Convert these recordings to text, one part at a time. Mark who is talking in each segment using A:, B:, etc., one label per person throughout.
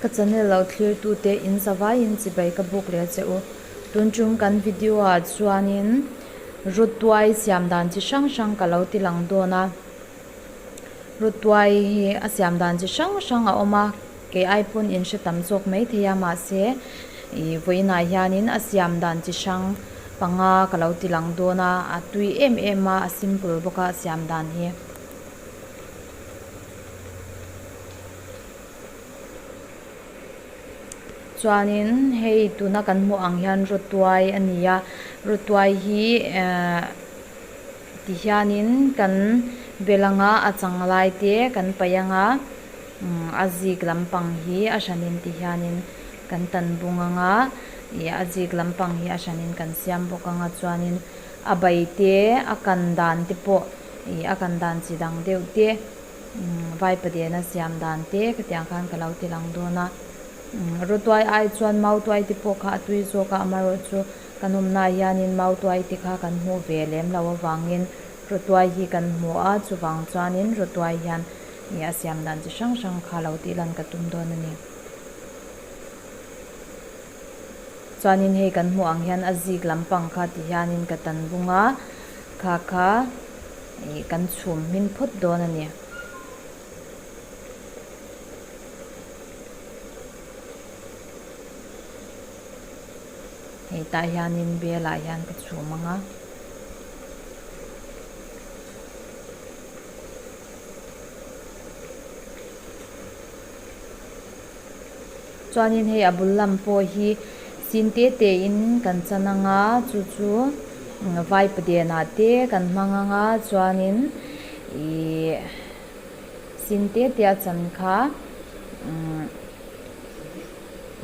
A: Ka channel lo thlir tute in zavaiin chibai ka buk leh che u. Tun chung kan video ah chuanin Rawtuai siam dan chi hrang hrang ka lo ti lang dawn a. Rawtuai hi a siam dan chi hrang hrang a awm a, kei ai pawn in hre tam zawk mai thei a mahse ih vawiinah hianin a siam dan chi hrang panga ka lo ti lang dawn a, a tui em em a, a simple bawk a a siam dan hi. Chuanin hei tuna kan hmuh ang hian rawtuai a ni a, rawtuai hi ehh ti hianin kan bel anga a chang lai te kan paih anga umm a zik lampang hi a hranin ti hianin kan tan bung anga ih a zik lampang hi a hranin kan siam bawk anga chuanin a bai te a kan dan te pawh ih a kan dan chi dang deuh te. Vaipadena siam dan te khatiang khan ka lo ti lang dawn a, rawtuai ai chuan mautuai te pawh kha a tui zawk a, amaherawhchu kan awmnaah hianin mautuai te kha kan hmuh ve lem loh avangin rawtuai hi kan hmu a, chuvang chuanin rawtuai hian ih a siam dan chi hrang hrang kha lo tih lan ka tum dawn a ni. Chuanin hei kan hmuh ang hian a zik lampang kha ti hianin ka tan bung a, kha kha ih kan chhum hmin phawt dawn a ni. Hei tah hianin belah hian ka chhum ang a. Chuanin hei a bul lam pawh hi sin te te in kan chan ang a chu chu vaipaden ah te kan hmang ang a chuanin ihh sin te te a chan kha umm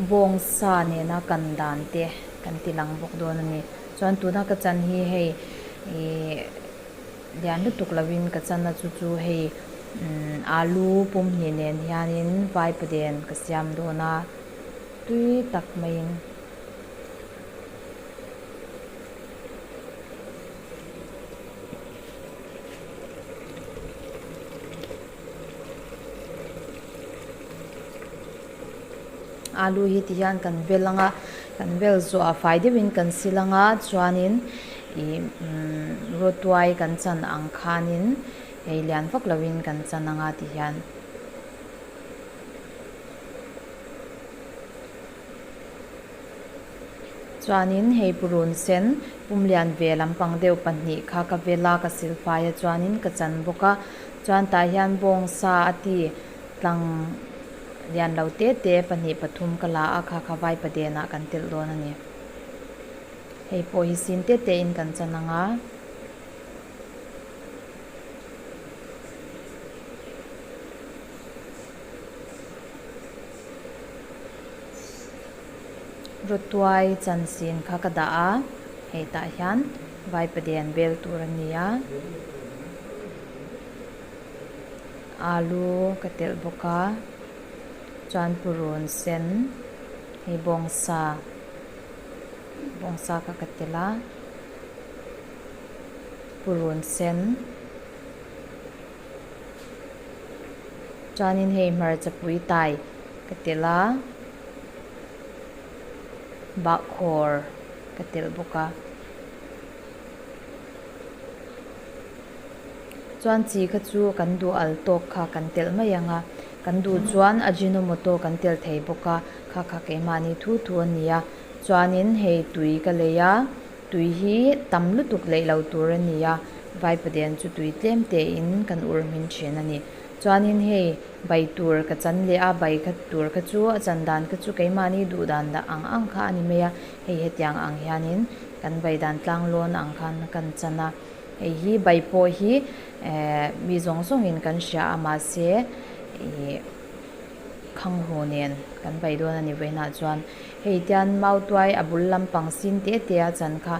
A: bawngsa nena kan dan te kan ti lang bawk dawn a ni chuan tuna ka chan hi hei ihh. Lian lutuk lovin ka chan a chu chu hei alu pum hnih nen hianin vaipaden ka siam dawn a tui tak maiin. Alu hi ti hian kan vel ang a, kan vel zawh ah fai deuhin kan sil ang a chuanin ih umm rawtuai kan chan ang khanin hei lian vak lovin kan chan ang a ti hian. Chuanin hei purun sen pum lian ve lampang deuh pahnih kha ka vel a ka sil fai a chuanin ka chan bawk a chuan tah hian bawngsa a ti tlang lian lo te te pahnih pathum ka la a kha kha vaipaden ah kan telh dawn a ni. Hei pawh hi sin te te in kan chan ang a. Rawtuai chan sin kha ka dah a, hei tah hian vaipaden bel tur a ni a. Alu ka telh bawk a chuan purun sen hei bawngsa bawngsa kha ka telh a purun sen chuanin hei hmarcha pui tai ka telh a bahkhawr ka telh bawk a. Chuan chi kha chu kan duh al tawk kha kan telh mai ang a, kan duh chuan Ajinomoto kan telh thei bawk a, kha kha keimahni thu thu a ni a. Chuanin hei tui ka lei a, tui hi tam lutuk leih lo tur a ni a, Vaipaden chu tui tlem tein kan ur hmin thin a ni. Chuanin hei bai tur ka chan leh a, bai kha tur kha chu a chan dan kha chu keimahni duh dan dah ang ang kha a ni mai a, hei hetiang ang hianin kan bai dan tlang lawn ang khan kan chan a. Hei hi bai pawh hi eh mi zawng zawngin kan hria a mahse ih khanghu nen kan bai dawn a ni vawiinah chuan hei tian mautuai a bul lampang sin te te a chan kha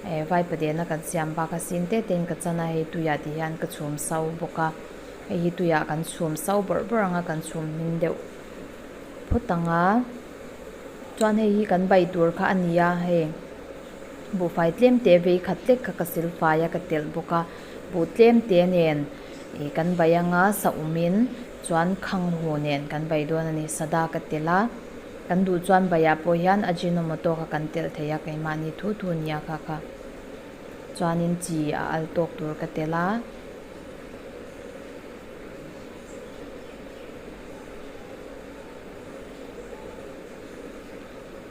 A: eh vaipadena kan siam bak a sin te te in ka chan a hei tuiah ti hian ka chhum so bawk a hei hi tuiah kan chhum so bawrh bawrh ang a kan chhum hmin deuh phawt ang a chuan hei hi kan bai tur kha a ni a hei. Buhfai tlem te vei khat hlek kha ka sil fai a ka telh bawk a, buh tlem te nen ih kan bai anga sa awmin Chuan khanghu nen kan bai dawn a ni sada ka telh a kan duh chuan baiah pawh hian ajinomoto kha kan telh thei a keimahni thu thu a nia kha kha chuanin chi a al tawk tur ka telh a.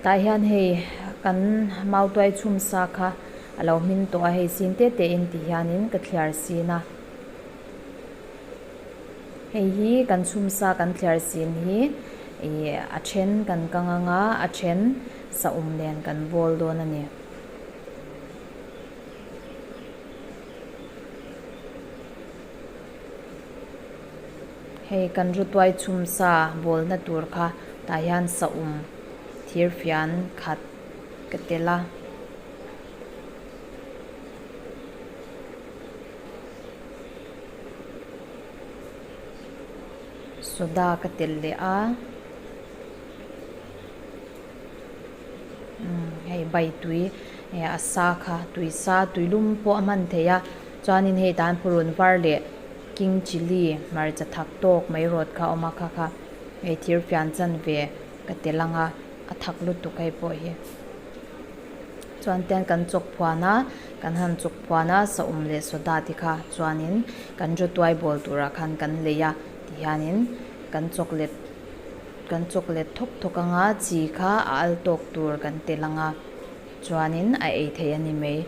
A: Tah hian hei kan mautuai chhum sa kha a lo hmin tawh a hei sin te te in ti hianin ka thliar sin a. Hei hi kan chhum sa kan thliar sin hi ih a then kan kang anga a then saum nen kan bawl dawn a ni. Hei kan rutuai chhum sa bawlna tur kha tah hian saum thir fian khat ka tel a. Soda ka telh leh a umm hei bai tui eh a sa kha tui sa tui lum pawh a hman theih a chuanin hei tan purun var leh king chilli hmarcha thak tawk mai rawt kha a awm a kha kha hei thir fian chanve ka telh ang a a thak lutuk hei pawh hi. Chuan tian kan chawk phuan a, kan han chawk phuan a saum leh soda te kha chuanin kan rawtuai bawl turah khan kan lei a tihianin kan chawk let kan chawk let thawk thawk ang a chi kha a al tawk tur kan telh ang a chuanin a ei thei a ni mai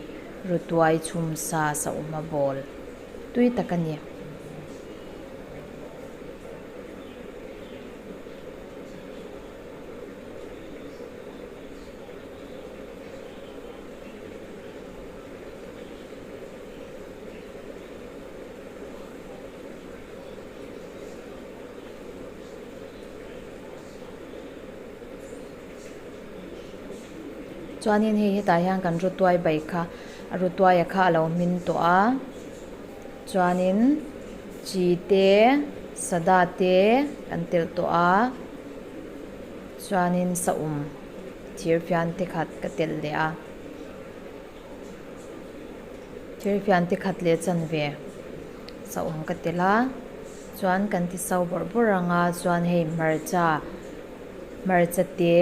A: rawtuai chhum sa saum a bawl tui tak a ni. Chuanin hei hetah hian kan rawtuai bai kha a rawtuaia kha a lo hmin tawh a chuanin chi te sada te kan telh tawh a. Chuanin saum thir fian te khat ka telh leh a, thir fian te khat leh chanve saum ka telh a, chuan kan ti so bawrh bawrh ang a, chuan hei hmarcha hmarcha te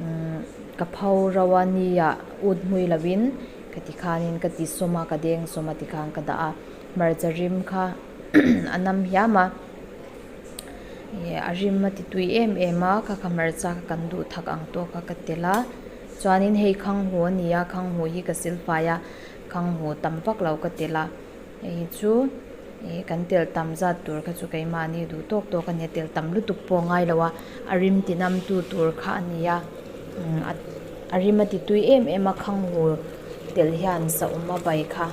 A: umm ka pho ro a nia ut hmui lovin ka ti khanin ka ti sawm a ka deng sawm a tikhan ka dah a, hmarcha rim kha a nam hiam a. Ih a rim a ti tui em em a kha kha hmarcha kha kan duh thak ang tawk a ka telh a chuanin hei khanghu a ni a khanghu hi ka silfai a khanghu tam vak lo ka telh a hei hi chu ih kan telh tam zat tur kha chu keimahni duh tawk tawk a nia telh tam lutuk pawh a ngai lo a a rim ti nam tu tur kha a ni a a rim a ti tui em em a khanghu telh hian saum a bai kha.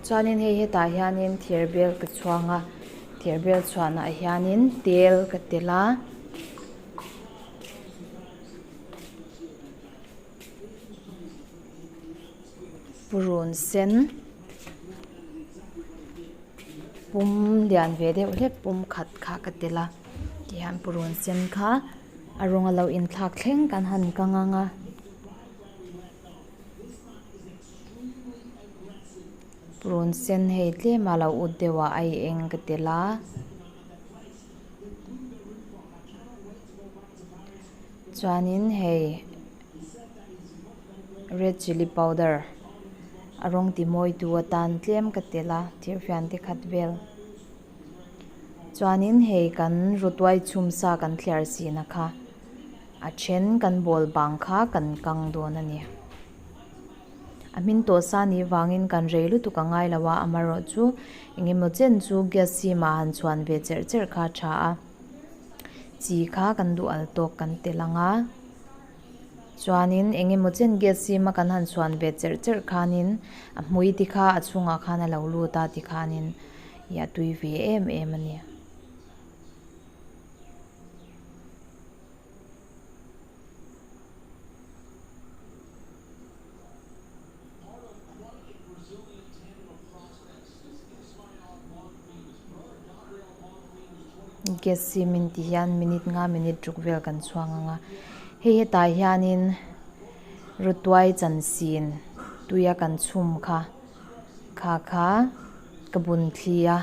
A: Chuanin hei hetah hianin thir bel ka chhuang a thir bel chhuanah hianin tel ka telh a. Purun sen pum lian ve deuh hlek pum khat kha ka telh a tihian purun sen kha. A rawng a lo inthlak thleng kan han kang ang a. Purun sen hei tlem a lo ut deuh a ai eng ka tel a. Chuanin hei red chilli powder a rawng ti mawi tu atan tlem ka tel a thirfian te khat vel. Chuanin hei kan rawtuai chhum sa kan thliar zina kha a then kan bawl bang kha kan kang dawn a ni. A hmin tawh sa nih vangin kan rei lutuk a ngai lo a, amaherawh chu engemaw chen chu gas sim ah han chhuan ve cherh cherh kha a tha a, chi kha kan duh al tawk kan telh ang a. Chuanin eng emaw chen gas sima kan han chhuan ve cherh cherh khanin a hmui te kha a chhungah khan a lo lut a tikhanin ih a tui ve em em a ni. Gas hi min ti hian minute nga minute ruk vel kan chhuang ang a hei hetah hianin. Rawtuai chansin tuia kan chhum kha kha kha ka bun thli a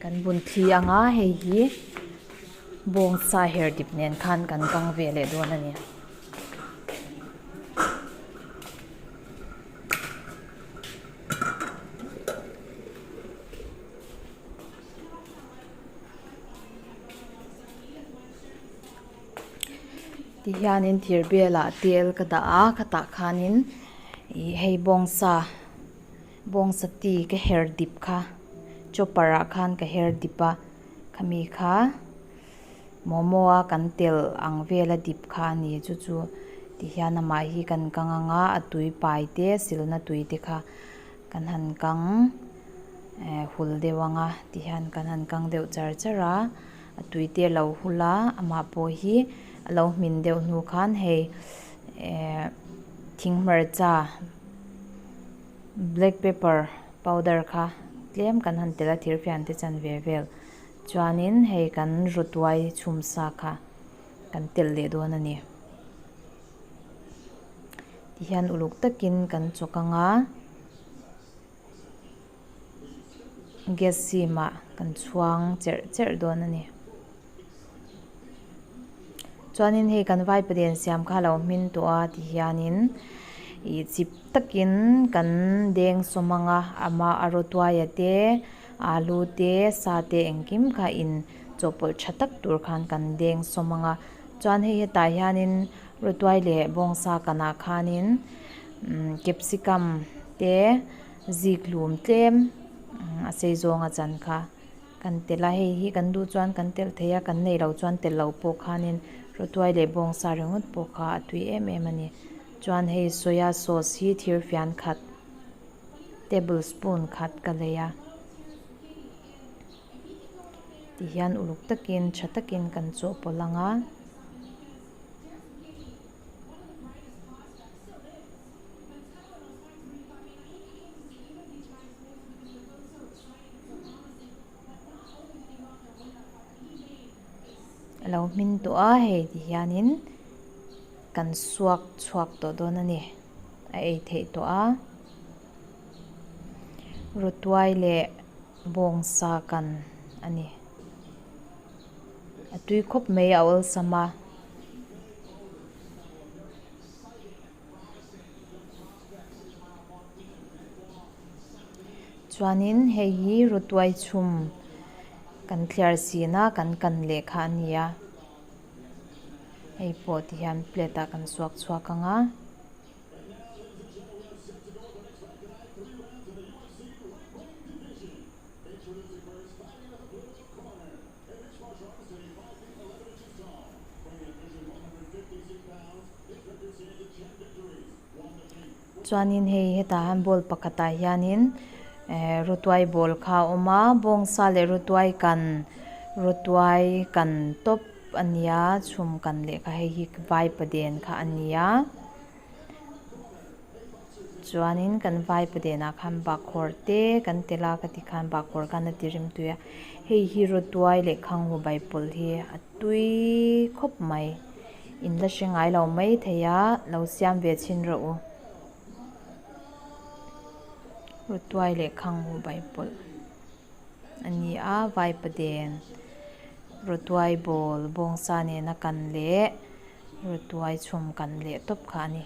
A: kan bun thli anga hei hi bawngsa her dip nen khan kan kang ve leh dawn a ni. Tihianin thir belah tel ka dah a khatah khanin ih hei bawngsa bawngsa ti ka her dip kha chopper ah khan ka her dip a khami kha momo a kan telh ang vela dip kha a ni chu chu tihian amah hi kan kang ang a a tui pai te silna tui te kha kan han kang eh hul deuh ang a tihian kan han kang deuh char char a. A tui te a lo hul a amah pawh hi a lo hmin deuh hnu khan hei ehh thing hmarcha black pepper powder kha tlem kan han telh a thirfian te chanve vel chuanin hei kan rawtuai chhum sa kha kan telh leh dawn a ni tihian uluk takin kan chawk ang a. Gas sim ah kan chhuang cherh cherh dawn a ni. Chuanin hei kan vaipaden siam kha a lo hmin tawh a ti hianin ih chip takin kan deng sawm ang a amah a rawtuaia te alu te sa te engkim kha in chawhpawlh tha tak tur khan kan deng sawm ang a chuan hei hetah hianin rawtuai leh bawngsa kanah khanin capsicum te. Zik hlum tlem a sei zawng a chan kha kan telh a hei hi kan duh chuan kan telh thei a kan neih loh chuan telh loh pawh khanin rawtuai leh bawngsa ringawt pawh kha a tui em em a ni chuan hei soya sauce hi thir fian khat table spoon khat ka lei a tihian uluk takin tha takin kan chawhpawlh ang a. A lo hmin tawh a hei ti hianin kan suak chhuak tawh dawn a ni a ei theih tawh a rawtuai leh bawngsa kan a ni a tui khawp mai a awlsam a. Chuanin hei hi rawtuai chhum kan thliar sin a kan kan leh kha a ni a hei pawh ti hian plate ah kan suak chhuak ang a. Chuanin hei hetah hian bowl pakhatah hianin eh rawtuai bawl kha a awm a bawngsa leh rawtuai kan rawtuai kan tawp a nia chhum kan leh kha hei hi vaipaden kha a nia chuanin kan vaipaden ah khan bahkhawr te kan telh a ka ti khan bahkhawr khan a ti rim tui a hei hi rawtuai leh khanghu baipawlh hi a tui khawp mai. In la hre ngai lo mai thei a, lo siam ve chhin rawh u. Rawtuai leh khanghu baipawlh a ni a, vaipaden rawtuai bawl bawngsa nena kan leh rawtuai chhum kan leh tawp kha a ni.